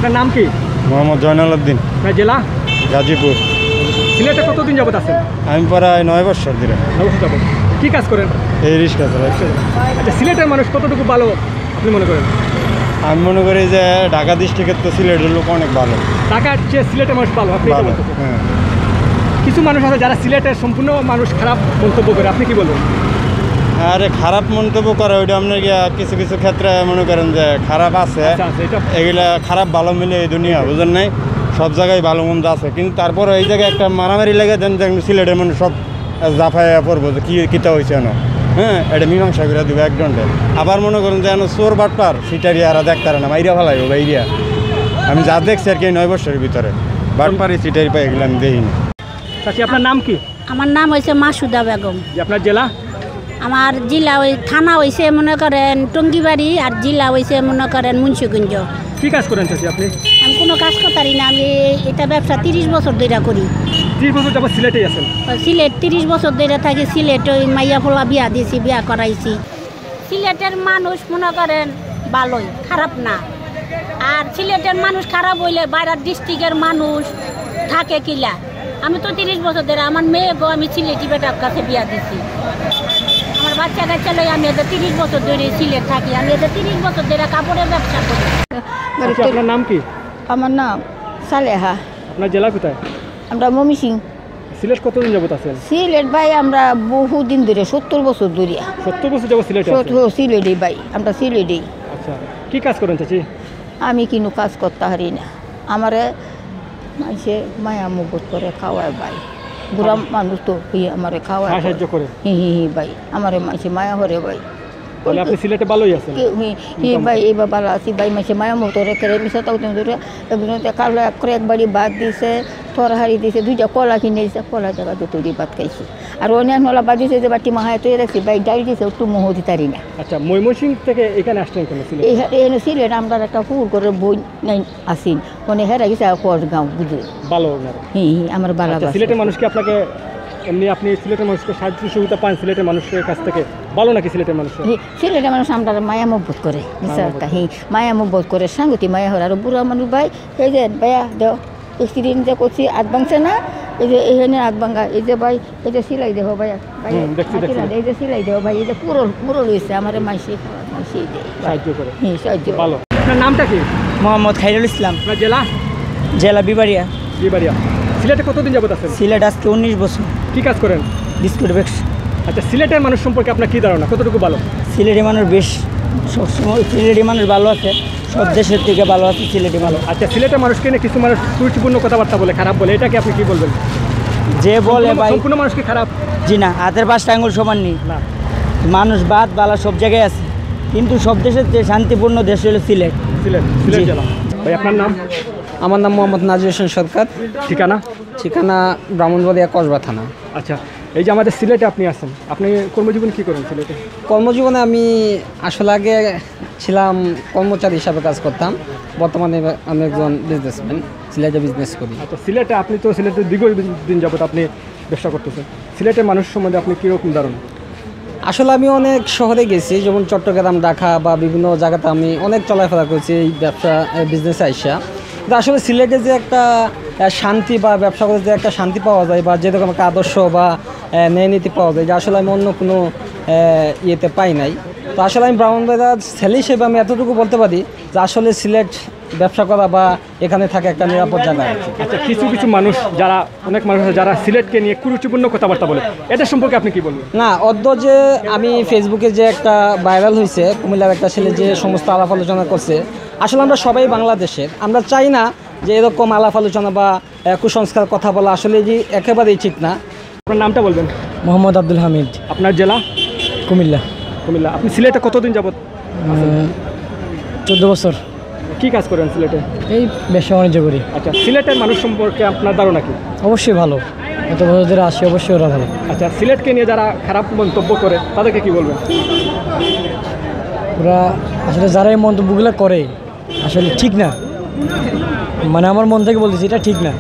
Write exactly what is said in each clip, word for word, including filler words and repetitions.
আপনার নাম কি? মোহাম্মদ জয়নাল উদ্দিন। আপনার জেলা? গাজীপুর। সিলেটে কতদিন যাবত আছেন? আমি প্রায় নয় বছর ধরে। নয় বছর যাবত। কি কাজ করেন? এই রিক্সা চালাই। আচ্ছা, সিলেটের মানুষ কতটুকু ভালো আপনি মনে করেন? আমি মনে করি যে ঢাকা ডিস্ট্রিক্টের তো সিলেটের লোক অনেক ভালো। ঢাকার চেয়ে সিলেটের মানুষ ভালো, আপনি এটা ভালো, বলতেছেন? হ্যাঁ। কিছু মানুষ আছে যারা সিলেটের সম্পূর্ণ মানুষ খারাপ মন্তব্য করে, আপনি কি বলবেন? আরে, খারাপ মন্তব্য করে ওইটা আপনার গিয়া কিছু কিছু ক্ষেত্রে মনে করেন যে খারাপ আছে। আচ্ছা, আচ্ছা, এটা এগুলা খারাপ ভালো মিলে এই দুনিয়া, বুঝেন নাই? সব জায়গায় ভালো মন্দ আছে, কিন্তু তারপরে এই জায়গায় একটা মারামারি লেগে দেন, দেখেন সিলেটের মানুষ সব জাফাইয়া পড়বো যে কি কিতা হয়েছে না। হ্যাঁ, এটা মীমাংসা করে দিবে এক ঘন্টায়। আবার মনে করেন যে এনে চোর বাটপার সিটারি আর দেখতারা না, মাইরা ফালাইবো বাইরিয়া। আমি যা দেখছি আর কি এই নয় বছরের ভিতরে, বাটপারি সিটারি পাই এগুলো আমি দেখিনি। চাচি, আপনার নাম কি? আমার নাম হইছে মাসুদা বেগম। জি, আপনার জেলা? আমার জেলা ওই থানা হইছে মনে করেন টঙ্গিবাড়ি, আর জেলা হইছে মনে করেন মুন্সিগঞ্জ। কি কাজ করেন চাচি আপনি? আমি কোনো কাজ করতারি না, আমি এই- এটা ব্যবসা তিরিশ বছর ধরে করি। তিরিশ বছর যাবত সিলেটেই আছেন? সিলেট তিরিশ বছর ধরে থাকি সিলেট। ওই মাইয়া পোলা বিয়া দিছি, বিয়া করাইছি। সিলেটের মানুষ মনে করেন ভালোই, খারাপ না। আর সিলেটের মানুষ খারাপ হইলে বাইরের ডিস্ট্রিক্টের মানুষ থাকে কিলা? আমি তো তিরিশ বছর ধরে আমার মেয়ে গো আমি সিলেটি বেটার কাছে বিয়া দিছি। আমার বাচ্চা কাচ্চা লই আমি এদের তিরিশ বছর ধরে সিলেট থাকি, আমি এদের তিরিশ বছর ধরে কাপড়ের ব্যবসা করি। আচ্ছা, আপনার নাম কি? আমার নাম সালেহা। আপনার জেলা কোথায়? আমরা ময়মনসিংহ। সিলেট কতদিন যাবত আছেন? সিলেট ভাই আমরা বহুদিন ধরে, সত্তর বছর ধরিয়া। সত্তর বছর যাবত সিলেটে আছেন? সত্তর সিলেটে ভাই, আমরা সিলেটে। আচ্ছা, কি কাজ করেন চাচি? আমি কিনু কাজ করতে পারি না। আমারে মাইনষে মায়া মহব্বত করে খাওয়ায় ভাই। বুড়া মানুষ তো, হি আমারে খাওয়ায়। সাহায্য করে? হি, হি, হি ভাই, আমারে মাইনষে মায়া করে ভাই। তাহলে আপনি সিলেটে ভালোই আছেন? হি, হি, হি ভাই, এইবার ভালো আছি ভাই, মাইনষে মায়া মহব্বত করে, মিছা তাও তুমি ধরে, এমনি কালো এক করে একবারই ভাত দিছে, তরকারি দিছে, দুইটা কলা কিনে দিছে, কলা জায়গা দুটো দিয়ে ভাত খাইছি। আর অনেক নলা ভাত দিছে যে বাটি মাহায় তৈরি রাখছি ভাই, ডাল দিছে, একটু মোহ দিতারি না। আচ্ছা, ময়মনসিংহ থেকে এখানে আসছেন কেন সিলেটে? এই, এখানে সিলেট আমরা একটা কুকুর করে বই নাই আসিন, মানে হেরা গেছে আর কর গাঁও বুঝে। ভালো ওনারা। হি, হি, আমার ভালো আচ্ছা, বাসা। সিলেটের মানুষ কি আপনাকে এমনি, আপনি সিলেটের মানুষকে সাহায্য সুবিধা পান সিলেটের মানুষের কাছ থেকে? ভালো নাকি সিলেটের মানুষ? হি, সিলেটের মানুষ আমরা মায়া মহব্বত করে, মায়া মিছা মহব্বত কথা, করে। হি, মায়া মহব্বত করে, সাংগতি মায়া হর, আর বুড়া মানুষ ভাই, এই যে ভাইয়া দেও, এক্সিডেন্ট যে করছি, হাত ভাঙছে না, এই যে এখানে হাত ভাঙা, এই যে ভাই, এই যে সিলাই দেহ ভাইয়া, ভাইয়া, হুম, দেখছি, হাতি দেখছি। না, এই যে সিলাই দেহ ভাই, এই যে পুরো, পুরো রয়েছে, আমার মাসি, মাসি দেয়। সাহায্য করে। হুম, সাহায্য। ভালো। আপনার নামটা কি? মোহাম্মদ খাইরুল ইসলাম। আপনার জেলা? জেলা বিবাড়িয়া। বিবাড়িয়া। সিলেটে কতদিন যাবত আছেন? সিলেট আজকে উনিশ বছর। কি কাজ করেন? বিস্কুট ব্যবসা। আচ্ছা, সিলেটের মানুষ সম্পর্কে আপনার কি ধারণা, কতটুকু ভালো? সিলেটি মানুষ বেশ, সবসময় সিলেটি মানুষ ভালো আছে, সব দেশের থেকে ভালো আছে সিলেটি মানুষ। আচ্ছা, সিলেটের মানুষকে নিয়ে কিছু মানুষ কুরুচিপূর্ণ কথাবার্তা বলে, খারাপ বলে, এটাকে আপনি কি বলবেন? যে বলে সম্পূর্ণ, ভাই, সম্পূর্ণ মানুষ কি খারাপ? জি না, হাতের পাঁচটা আঙুল সমান নেই। না। মানুষ বাদ বালা সব জায়গায় আছে, কিন্তু সব দেশের চেয়ে শান্তিপূর্ণ দেশ হলো সিলেট। সিলেট, সিলেট জি। জেলা। ভাই, আপনার নাম? আমার নাম মোহাম্মদ নাজির হোসেন সরকার। ঠিকানা? ঠিকানা ব্রাহ্মণবাড়িয়া কসবা থানা। আচ্ছা, এই যে আমাদের সিলেটে আপনি আছেন, আপনি কর্মজীবন কি করেন সিলেটে? কর্মজীবনে আমি আসলে আগে ছিলাম কর্মচারী হিসাবে কাজ করতাম, বর্তমানে আমি একজন বিজনেসম্যান, সিলেটে বিজনেস করি। আচ্ছা, সিলেটে আপনি তো সিলেটে দীর্ঘ দিন যাবত আপনি ব্যবসা করতেছেন, সিলেটের মানুষ সম্বন্ধে আপনি কীরকম ধারণা? আসলে আমি অনেক শহরে গেছি, যেমন চট্টগ্রাম, ঢাকা বা বিভিন্ন জায়গাতে আমি অনেক চলাফেরা করেছি এই ব্যবসা, এই বিজনেসে আইসা। কিন্তু আসলে সিলেটে যে একটা, আহ, শান্তি বা ব্যবসা করে যে একটা শান্তি পাওয়া যায় বা যেরকম একটা আদর্শ বা, আহ, ন্যায় নীতি পাওয়া যায়, যে আসলে আমি অন্য কোনো, আহ, ইয়েতে পাই নাই। তো আসলে আমি ব্রাহ্মণবাড়িয়ার ছেলে হিসেবে আমি এতটুকু বলতে পারি যে আসলে সিলেট ব্যবসা করা বা এখানে থাকা একটা নিরাপদ জায়গা আর কি। আচ্ছা, কিছু কিছু মানুষ যারা, অনেক মানুষ আছে যারা সিলেটকে নিয়ে কুরুচিপূর্ণ কথাবার্তা বলে, এটা সম্পর্কে আপনি কি বলবেন? না, অদ্য যে আমি ফেসবুকে যে একটা ভাইরাল হয়েছে, কুমিল্লার একটা ছেলে যে সমস্ত আলাপ আলোচনা করছে, আসলে আমরা সবাই বাংলাদেশের, আমরা চাই না যে এরকম আলাপ আলোচনা বা, আহ, কুসংস্কার কথা বলা আসলে যে একেবারেই ঠিক না। আপনার নামটা বলবেন। মোহাম্মদ আব্দুল হামিদ। আপনার জেলা? কুমিল্লা। কুমিল্লা। আপনি সিলেটে কতদিন যাবত? উম, চোদ্দ বছর। কি কাজ করেন সিলেটে? এই ব্যবসা বাণিজ্য করি। আচ্ছা, সিলেটের মানুষ সম্পর্কে আপনার ধারণা কি? অবশ্যই ভালো, এত বছর ধরে আসি, অবশ্যই ওরা ভালো। আচ্ছা, সিলেটকে নিয়ে যারা খারাপ মন্তব্য করে তাদেরকে কি বলবেন? ওরা আসলে যারা এই মন্তব্যগুলো করে আসলে ঠিক না, মানে আমার মন থেকে বলতেছি এটা ঠিক না।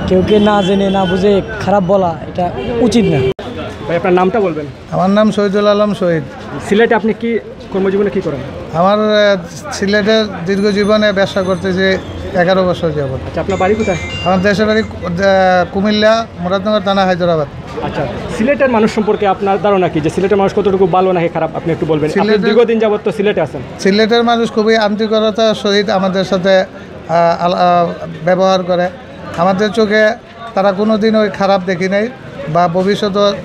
কেউকে না জেনে না বুঝে খারাপ বলা এটা উচিত না। ভাই, আপনার নামটা বলবেন। আমার নাম শহীদুল আলম শহীদ। সিলেটে আপনি কি কর্মজীবনে কি করেন? আমার, আহ, সিলেটের দীর্ঘ জীবনে ব্যবসা করতেছি, এগারো বছর যাবত। আচ্ছা, আপনার বাড়ি কোথায়? আমার দেশের বাড়ি কু-, দে-, কুমিল্লা, মুরাদনগর থানা, হায়দ্রাবাদ। আচ্ছা, সিলেটের মানুষ সম্পর্কে আপনার ধারণা কি, যে সিলেটের মানুষ কতটুকু ভালো নাকি খারাপ, আপনি একটু বলবেন? আপনি সিলেটের দীর্ঘদিন যাবত তো সিলেটে আছেন। সিলেটের মানুষ খুবই আন্তরিকতার সহিত আমাদের সাথে আহ, আল- আহ, ব্যবহার করে। আমাদের চোখে তারা কোনো দিন ওই খারাপ দেখি নাই বা ভবিষ্যতে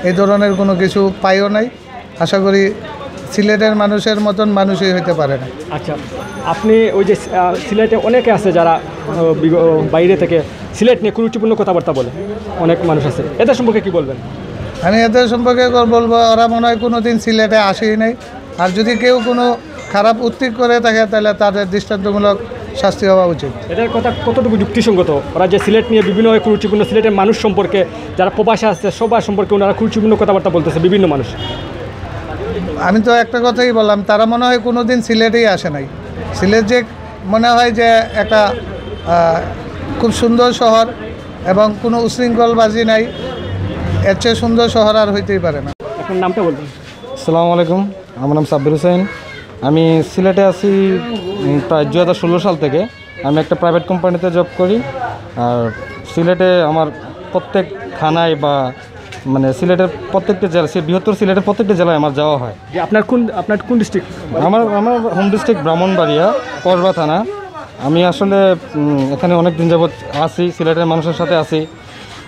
এই ধরনের কোনো কিছু পাইও নাই। আশা করি সিলেটের মানুষের মতন মানুষই হইতে পারে না। আচ্ছা, আপনি ওই যে আহ, সিলেটে অনেকে আছে যারা আহ, বিগ- বাইরে থেকে সিলেট নিয়ে কুরুচিপূর্ণ কথাবার্তা বলে, অনেক মানুষ আছে, এদের সম্পর্কে কি বলবেন? আমি এদের সম্পর্কে ক- বলবো, ওরা মনে হয় কোনো দিন সিলেটে আসেই নাই। আর যদি কেউ কোনো খারাপ উক্তিক করে থাকে, তাহলে তাদের দৃষ্টান্তমূলক শাস্তি হওয়া উচিত। এদের কথা কতটুকু যুক্তিসঙ্গত? ওরা যে সিলেট নিয়ে বিভিন্ন কুরুচিপূর্ণ, সিলেটের মানুষ সম্পর্কে, যারা প্রবাসে আছে সবার সম্পর্কে ওনারা কুরুচিপূর্ণ কথাবার্তা বলতেছে বিভিন্ন মানুষ। আমি তো একটা কথাই বললাম, তারা মনে হয় কোনো দিন সিলেটেই আসে নাই। সিলেট যে মনে হয় যে একটা আহ, খুব সুন্দর শহর এবং কোনো উশৃঙ্খলবাজি নাই, এর চেয়ে সুন্দর শহর আর হইতেই পারে না। আপনার নামটা বলবেন। আসসালামু আলাইকুম, আমার নাম সাব্বির হোসেন। আমি সিলেটে আছি উম, প্রায় দুই হাজার ষোলো সাল থেকে। আমি একটা প্রাইভেট কোম্পানিতে জব করি। আর সিলেটে আমার প্রত্যেক থানায় বা মানে সিলেটের প্রত্যেকটা জেলা, সে বৃহত্তর সিলেটের প্রত্যেকটা জেলায় আমার যাওয়া হয়। যে আপনার কোন আপনার কোন ডিস্ট্রিক্ট? আমার আমার হোম ডিস্ট্রিক্ট ব্রাহ্মণবাড়িয়া, কসবা থানা। আমি আসলে উম, এখানে অনেক দিন যাবৎ আছি, সিলেটের মানুষের সাথে আছি।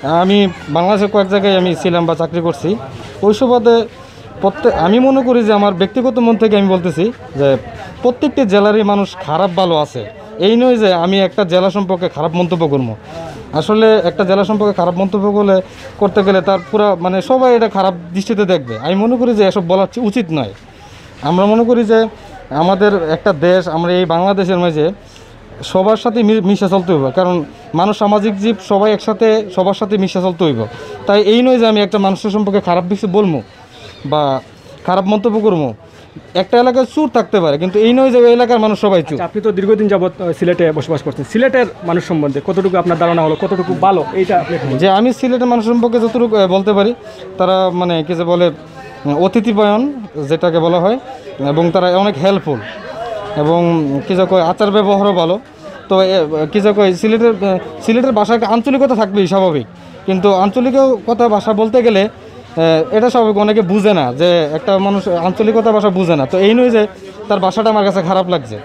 আমি বাংলাদেশে কয়েক জায়গায় আমি ছিলাম বা চাকরি করছি। ওই সুবাদে প্রত্যেক আমি মনে করি যে আমার ব্যক্তিগত মন থেকে আমি বলতেছি যে প্রত্যেকটি জেলারই মানুষ খারাপ ভালো আছে। এই নয় যে আমি একটা জেলা সম্পর্কে খারাপ মন্তব্য করবো। আসলে একটা জেলা সম্পর্কে খারাপ মন্তব্য করলে করতে গেলে তার পুরা মানে সবাই এটা খারাপ দৃষ্টিতে দেখবে। আমি মনে করি যে এসব বলা উচিত নয়। আমরা মনে করি যে আমাদের একটা দেশ, আমরা এই বাংলাদেশের মাঝে সবার সাথে মি- মিশে চলতে হইব, কারণ মানুষ সামাজিক জীব, সবাই একসাথে সবার সাথে মিশে চলতে হইব। তাই এই নয় যে আমি একটা মানুষের সম্পর্কে খারাপ কিছু বলবো বা খারাপ মন্তব্য করবো। একটা এলাকায় চুর থাকতে পারে, কিন্তু এই নয় যে ওই এলাকার মানুষ সবাই চুর। আচ্ছা, আপনি তো দীর্ঘদিন যাবত আহ, সিলেটে বসবাস করছেন, সিলেটের মানুষ সম্বন্ধে কতটুকু আপনার ধারণা হলো, কতটুকু ভালো, এইটা আপনি একটু বলুন। যে আমি সিলেটের মানুষ সম্পর্কে যতটুকু আহ, বলতে পারি, তারা মানে কি যে বলে উম, অতিথিপরায়ণ যেটাকে বলা হয়, এবং তারা অনেক হেল্পফুল এবং কি যে কয় আচার ব্যবহারও ভালো। তো এ, কি যে কয় সিলেটের আহ, সিলেটের ভাষায় একটা আঞ্চলিকতা থাকবেই স্বাভাবিক, কিন্তু আঞ্চলিকতা ভাষা বলতে গেলে আহ, এটা স্বাভাবিক অনেকে বুঝে না যে একটা মানুষ আঞ্চলিকতা ভাষা বুঝে না। তো এই নয় যে তার ভাষাটা আমার কাছে খারাপ লাগছে,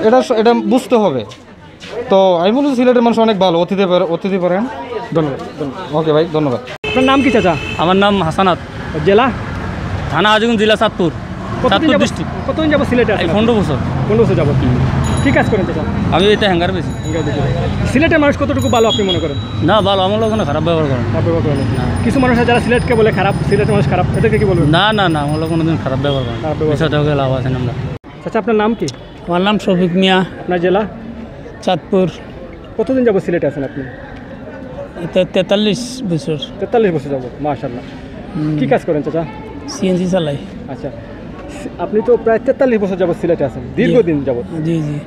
এটা স- এটা বুঝতে হবে। তো আমি বলছি সিলেটের মানুষ অনেক ভালো, অতিথি পর- অতিথি পরায়ণ। ধন্যবাদ, ধন্যবাদ। ওকে ভাই, ধন্যবাদ। আপনার নাম কি, চাচা? আমার নাম হাসানাত। জেলা? থানা আজিগঞ্জ, জেলা চাঁদপুর। কতদিন চাঁদপুর যাবত- ডিস্ট্রিক্ট। কতদিন যাবত সিলেটে এই আছেন? পনেরো বছর। পনেরো বছর যাবত। কি কাজ করেন, চাচা? আমি এই তো হ্যাঙ্গার বেশি। সিলেটের মানুষ কতটুকু ভালো আপনি মনে করেন? না, ভালো, আমার লোক খারাপ ব্যবহার করেন। খারাপ ব্যবহার করেন। কিছু মানুষ আছে যারা সিলেটকে বলে খারাপ, সিলেটের মানুষ খারাপ, এদেরকে কি বলবেন? না, না, না, আমার লোক কোনোদিন খারাপ ব্যবহার করেন। খারাপ ব্যবহার। বিষয়টা হলে আওয়াজ আছে আমরা। চাচা, আপনার নাম কি? আমার নাম শফিক মিয়া, আপনার জেলা? চাঁদপুর। কতদিন যাবত সিলেটে আছেন আপনি? এতে তেতাল্লিশ বছর। তেতাল্লিশ বছর যাবত, মাশাআল্লাহ। কি কাজ করেন, চাচা? সিএনজি চালাই। আচ্ছা, সি- আপনি তো প্রায় তেতাল্লিশ বছর যাবত সিলেটে আছেন, দীর্ঘদিন যাবত। জি, জি।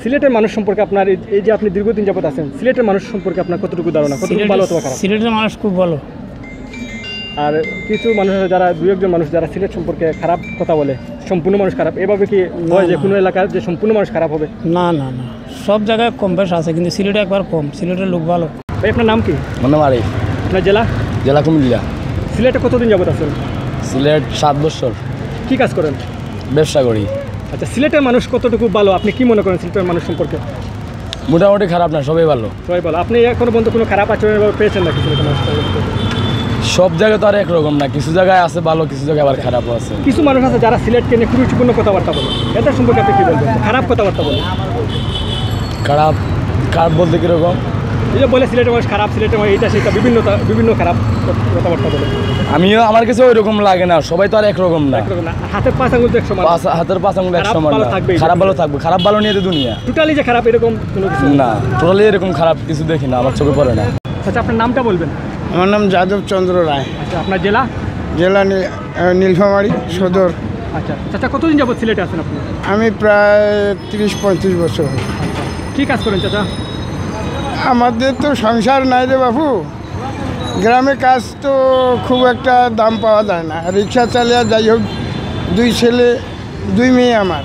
সিলেটের মানুষ সম্পর্কে আপনার এই, এই যে আপনি দীর্ঘদিন যাবত আছেন, সিলেটের মানুষ সম্পর্কে আপনার কতটুকু ধারণা, কতটুকু সিলেটের- ভালো অথবা খারাপ? সিলেটের মানুষ খুব ভালো। আর কিছু মানুষ আছে যারা, দুই একজন মানুষ যারা সিলেট সম্পর্কে খারাপ কথা বলে, সম্পূর্ণ মানুষ খারাপ, এভাবে কি হয় যে কোনো এলাকার যে সম্পূর্ণ মানুষ খারাপ হবে? না, না, না, সব জায়গায় কম বেশ আছে, কিন্তু সিলেটে একবার কম। সিলেটের লোক ভালো। ভাই, আপনার নাম কি? আমার নাম আরিফ। আপনার জেলা? জেলা কুমিল্লা। সিলেটে কতদিন যাবত আছেন? সিলেট সাত বছর। কি কাজ করেন? ব্যবসা করি। আচ্ছা, সিলেটের মানুষ কতটুকু ভালো, আপনি কি মনে করেন সিলেটের মানুষ সম্পর্কে? মোটামুটি খারাপ না, সবাই ভালো। সবাই ভালো। আপনি এখনো পর্যন্ত কোনো খারাপ আচরণ এভাবে পেয়েছেন নাকি সিলেটের মানুষ সম্পর্কে? সব জায়গায় তো আর একরকম না, কিছু জায়গায় আছে ভালো, কিছু জায়গায় আবার খারাপও আছে। কিছু মানুষ আছে যারা সিলেটকে নিয়ে কুরুচিপূর্ণ কথাবার্তা বলে, এদের সম্পর্কে আপনি কি বলবেন? খারাপ কথাবার্তা বলে। খারাপ, খারাপ বলতে কীরকম? এই যে বলে সিলেটের মানুষ খারাপ, সিলেটের মানুষ এইটা সেটা, বিভিন্ন তা- বিভিন্ন খারাপ কথাবার্তা বলে। আমিও, আমার কাছে ওই রকম লাগে না, সবাই তো আর একরকম না। একরকম না, হাতের পাঁচ আঙুল তো এক সমান। পাঁচ, হাতের পাঁচ আঙুল এক খারাপ সমান ভালো না। থাকবেই। খারাপ ভালো থাকবে, খারাপ ভালো নিয়ে তো দুনিয়া। টোটালি যে খারাপ এরকম কোনো কিছু? না, টোটালি এরকম খারাপ কিছু দেখি না, আমার চোখে পড়ে না। আচ্ছা, আপনার নামটা বলবেন। আমার নাম যাদব চন্দ্র রায়। আচ্ছা, আপনার জেলা? জেলা নীল- আহ, নীলফামারী সদর। আচ্ছা, চাচা, কতদিন যাবত সিলেটে আছেন আপনি? আমি প্রায় তিরিশ পঁয়ত্রিশ বছর। কি কাজ করেন, চাচা? আমাদের তো সংসার নাই রে বাপু, গ্রামে কাজ তো খুব একটা দাম পাওয়া যায় না। রিক্সা চালিয়ে যাই হোক, দুই ছেলে, দুই মেয়ে আমার,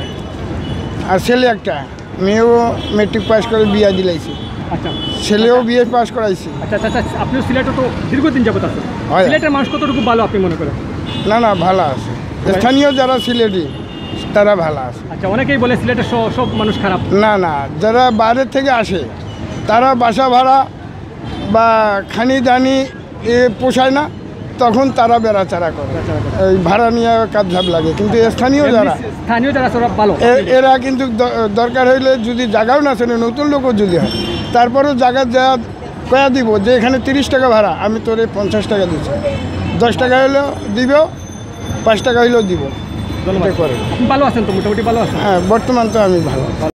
আর ছেলে একটা। মেয়েও মেট্রিক পাস করে বিয়া দিলাইছি। আচ্ছা। ছেলেও বিএ পাস করাইছি। আচ্ছা আচ্ছা আচ্ছা, আপনিও সিলেটে তো দীর্ঘদিন যাবত আছেন। হয়। সিলেটের মানুষ কতটুকু ভালো আপনি মনে করেন? না, না, ভালো আছে। স্থানীয় যারা সিলেটি, তারা ভালো আছে। আচ্ছা, অনেকেই বলে সিলেটের স- সব মানুষ খারাপ। না, না, যারা বাইরে থেকে আসে, তারা বাসা ভাড়া বা খানি দানি এ পোষায় না, তখন তারা বেড়াচাড়া করে। এই ভাড়া নিয়ে কাজ ঝাপ লাগে, কিন্তু স্থানীয় যারা, স্থানীয় যারা আছে ওরা ভালো। এ- এরা কিন্তু দ- দরকার হইলে যদি জায়গাও না চেনে, নতুন লোকও যদি হয়, তারপরেও জায়গা যা কয়া দিব যে এখানে তিরিশ টাকা ভাড়া, আমি তোরে পঞ্চাশ টাকা দিচ্ছি, দশ টাকা হইলেও দিব, পাঁচ টাকা হইলেও দিব। ধন্যবাদ। এটা করে। আপনি ভালো আছেন তো, মোটামুটি ভালো আছেন? হ্যাঁ, বর্তমান তো আমি ভালো আছি।